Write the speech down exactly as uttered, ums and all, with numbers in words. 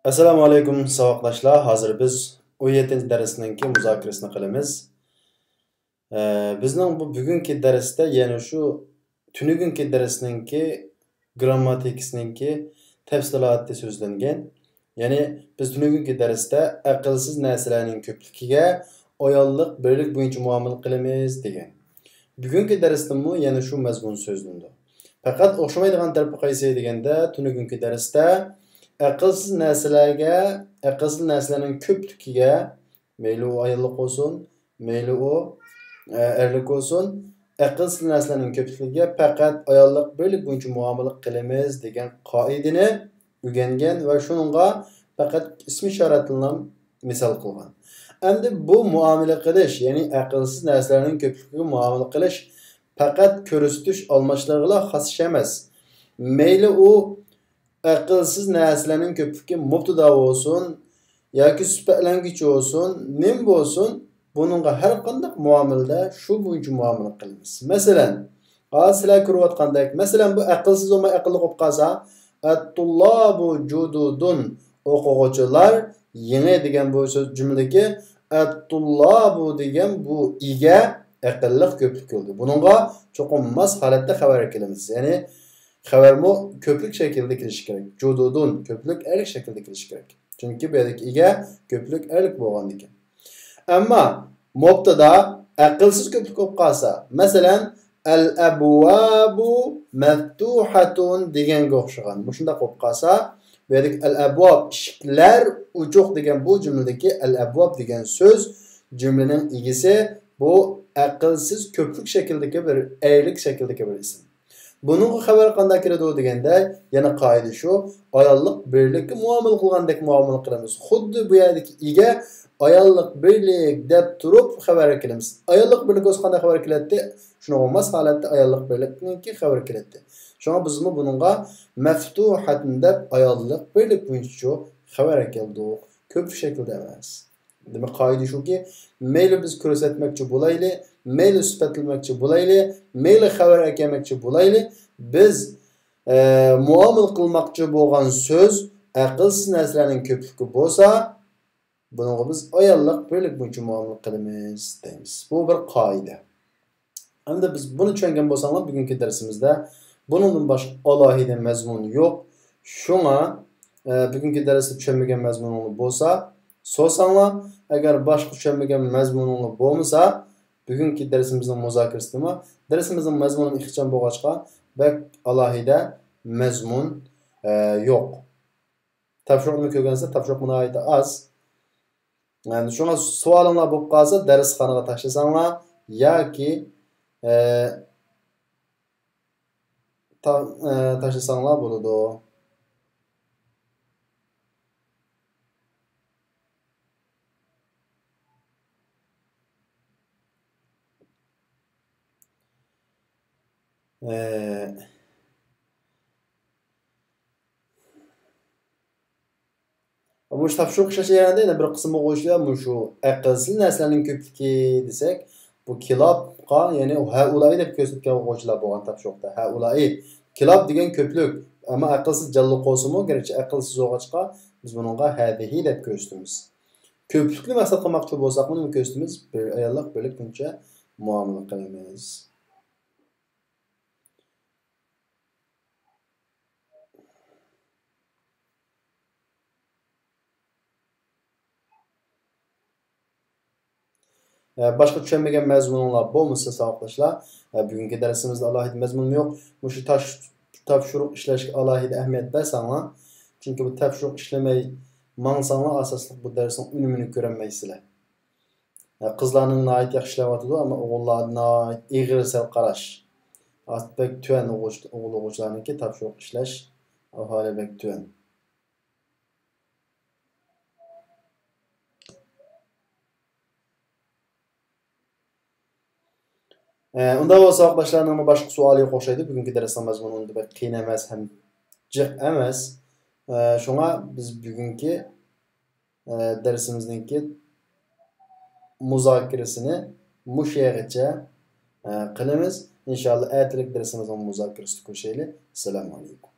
ئەسسالامۇ ئەلەيكۇم، ساۋاقداشلار. ھازىر بىز ئون يەتتىنچى دەرسنىڭكى مۇزاكىرىسىنى قىلىمىز. ئە، بىزنىڭ بۇ بۈگۈنكى دەرستە يەنە شۇ تۈنۈگۈنكى دەرسنىڭكى گىرامماتىكىسىنىڭكى تەپسىلاتى سۆزلەنگەن. يەنى بىز تۈنۈگۈنكى دەرستە ئەقىلسىز نەرسىلەرنىڭ كۆپلۈكىگە ئاياللىق بىرلىك بويىچە مۇئامىلە قىلىمىز دېگەن. بۈگۈنكى دەرستىمۇ يەنە شۇ مەزمۇن سۆزلىنىدۇ. پەقەت ئوخشىمايدىغان تەرىپى قايسى دېگەندە، تۈنۈگۈنكى دەرستە ئەقىلسىز نەرسىلەرگە، ئەقىلسىز نەرسىلەرنىڭ كۆپلۈكىگە، مەيلى ئۇ ئاياللىق بولسۇن، مەيلى ئۇ، ئە، ئەرلىك بولسۇن، ئەقىلسىز نەرسىلەرنىڭ كۆپلۈكىگە پەقەت ئاياللىق بىرلىك بويىچە مۇئامىلە قىلىمىز دېگەن قائىدىنى ئۆگەنگەن ۋە شۇنىڭغا پەقەت ئىسمى ئىشارەتلىنىلا مىسال قىلغان. ئەمدى بۇ مۇئامىلە قىلىش، يەنى ئەقىلسىز نەرسىلەرنىڭ كۆپلۈكىگە مۇئامىلە قىلىش پەقەت كۆرسىتىش ئالماشلىرىغىلا خاس ئىش ئەمەس. مەيلى ئۇ ئەقىلسىز نەرسىلەرنىڭ كۆپلۈكى مۇپتىدا بولسۇن ياكى سۈپەتلەنگۈچى بولسۇن، نېمە بولسۇن، بۇنىڭغا ھەر قانداق مۇئامىلىدە شۇ بويىچە مۇئامىلە قىلىمىز. مەسىلەن، ھازىر سىلەر كۆرۈۋاتقاندەك، مەسىلەن، بۇ ئەقىلسىز بولماي ئەقىللىق بولۇپ قالسا، ئەتتۇللابۇ جۇدۇدۇن، ئوقۇغۇچىلار يېڭى دېگەن بۇ سۆز جۈملىدىكى ئەتتۇللابۇ دېگەن بۇ ئىگە ئەقىللىق كۆپلۈك كېلىدۇ. بۇنىڭغا چوقۇم ماس ھالەتتە خەۋەر كېلىمىز. يەنى خەۋەرمۇ كۆپلۈك شەكىلدە كېلىشى كېرەك. جۇدۇدۇن، كۆپلۈك ئەرلىك شەكىلدە كېلىشى كېرەك. چۈنكى بۇ يەردىكى ئىگە كۆپلۈك ئەرلىك بولغاندىكىن. ئەمما مۇبتىدا ئەقىلسىز كۆپلۈك بولۇپ قالسا، مەسىلەن، ئەل ئەبۋابۇ مەفتۇھەتۇن دېگەنگە ئوخشىغان. مۇشۇنداق بولۇپ قالسا، بۇ يەردىكى ئەل ئەبۋاب، ئىشىكلەر ئوچۇق دېگەن بۇ جۈملىدىكى ئەل ئەبۋاب دېگەن سۆز جۈملىنىڭ ئىگىسى، بۇ ئەقىلسىز كۆپلۈك شەكلىدىكى بىر ئەرلىك شەكلىدىكى بىر ئىسىم. بۇنىڭغا خەۋەر قانداق كېلىدۇ دېگەندە، يەنە قائىدە شۇ، ئاياللىق بىرلىككە مۇئامىلە قىلغاندەك مۇئامىلە قىلىمىز. خۇددى بۇ يەردىكى ئىگە ئاياللىق بىرلىك دەپ تۇرۇپ خەۋەر كېلىمىز. ئاياللىق بىرلىك بولسا قانداق خەۋەر كېلەتتى؟ شۇنىڭغا ماس ھالەتتە ئاياللىق بىرلىكنىڭكى خەۋىرى كېلەتتى. شۇڭا بىزمۇ بۇنىڭغا مەفتۇھەتۇن دەپ ئاياللىق بىرلىك بويىچە خەۋەر ئەكەلدۇق. كۆپلۈك شەكلىدە ئەمەس. دېمەك، قائىدە شۇكى، مەيلى بىز كۆرسەتمەكچى بولايلى، مەيلى سۈپەتلىمەكچى بولايلى، مەيلى خەۋەر ئەكەلمەكچى بولايلى، بىز، ئە، مۇئامىلە قىلماقچى بولغان سۆز ئەقىلسىز نەرسىلەرنىڭ كۆپلۈكى بولسا، بۇنىڭغا بىز ئاياللىق بىرلىك بويىچە مۇئامىلە قىلىمىز دەيمىز. بۇ بىر قائىدە. ئەمدى بىز بۇنى چۈشەنگەن بولساڭلار، بۈگۈنكى دەرسىمىزدە بۇنىڭدىن باشقا ئالاھىدە مەزمۇن يوق. شۇڭا، ئە، بۈگۈنكى دەرستە چۈشەنمىگەن مەزمۇنۇڭلار بولسا، سورىساڭلار. ئەگەر باشقا چۈشەنمىگەن مەزمۇنۇڭلار بولمىسا، بۈگۈنكى دەرسىمىزنىڭ مۇزاكىرىسىدىمۇ، دەرسىمىزنىڭ مەزمۇنى ئىخچام بولغاچقا، بەك ئالاھىدە مەزمۇن، ئە، يوق. تاپشۇرۇقنى كۆرگەنسىز، تاپشۇرۇق ناھايىتى ئاز. يەنى شۇڭا سوئالىڭلار بولۇپ قالسا، دەرسخانىغا تاشلىساڭلار ياكى، ئە، تا-، ئە، تاشلىساڭلار بولىدۇ. ئە، مۇشۇ تاپشۇرۇق ئىشلەش جەريانىدا يەنە بىر قىسىم ئوقۇغۇچىلار مۇشۇ ئەقىلسىز نەرسىلەرنىڭ كۆپلۈكى دېسەك، بۇ كىلابقا، يەنى ھەئۇلائى دەپ كۆرسەتكەن ئوقۇغۇچىلار بولغان تاپشۇرۇقتا. ھەئۇلائى، كىلاب دېگەن كۆپلۈك، ئەمما ئەقىلسىز جانلىق بولسىمۇ، گەرچە ئەقىلسىز بولغاچقا، بىز بۇنىڭغا ھەزىھى دەپ كۆرسىتىمىز. كۆپلۈكنى مەقسەت قىلماقچى بولساقمۇ نېمە كۆرسىتىمىز؟ بىر ئاياللىق بىرلىك بويىچە مۇئامىلە قىلىمىز. ئە، باشقا چۈشەنمىگەن مەزمۇنۇڭلار بولمىسا، ساۋاقداشلار، ئە، بۈگۈنكى دەرسىمىزدە ئالاھىدە مەزمۇن يوق. مۇشۇ تاش-، تاپشۇرۇق ئىشلەشكە ئالاھىدە ئەھمىيەت بەرسەڭلار، چۈنكى بۇ تاپشۇرۇق ئىشلىمەي ماڭساڭلار، ئاساسلىق بۇ دەرسنىڭ ئۈنۈمىنى كۆرەلمەيسىلەر. ئە، قىزلارنىڭ ناھايىتى ياخشى ئىشلەۋاتىدۇ، ئەمما ئوغۇللاردا ناھايىتى ئېغىر سەل قاراش. ئاستا بەك تۆۋەن ئوقۇغۇچ-، ئوغۇل ئوقۇغۇچىلارنىڭكى تاپشۇرۇق ئىشلەش ئەھۋالى بەك تۆۋەن. ئە، ئۇنداق بولسا، ساۋاقداشلارنىڭمۇ باشقا سوئالى يوق ئوخشايدۇ. بۈگۈنكى دەرسنىڭ مەزمۇنى ئۇنداق بەك قىيىن ئەمەس ھەم جىق ئەمەس. ئە، شۇڭا بىز بۈگۈنكى، ئە، دەرسىمىزنىڭكى مۇزاكىرىسىنى مۇشۇ يەرگىچە، ئە، قىلىمىز. ئىنشائاللا، ئەتىلىك دەرسىمىزنىڭ مۇزاكىرىسىدە كۆرۈشەيلى. ئەسسالامۇ ئەلەيكۇم.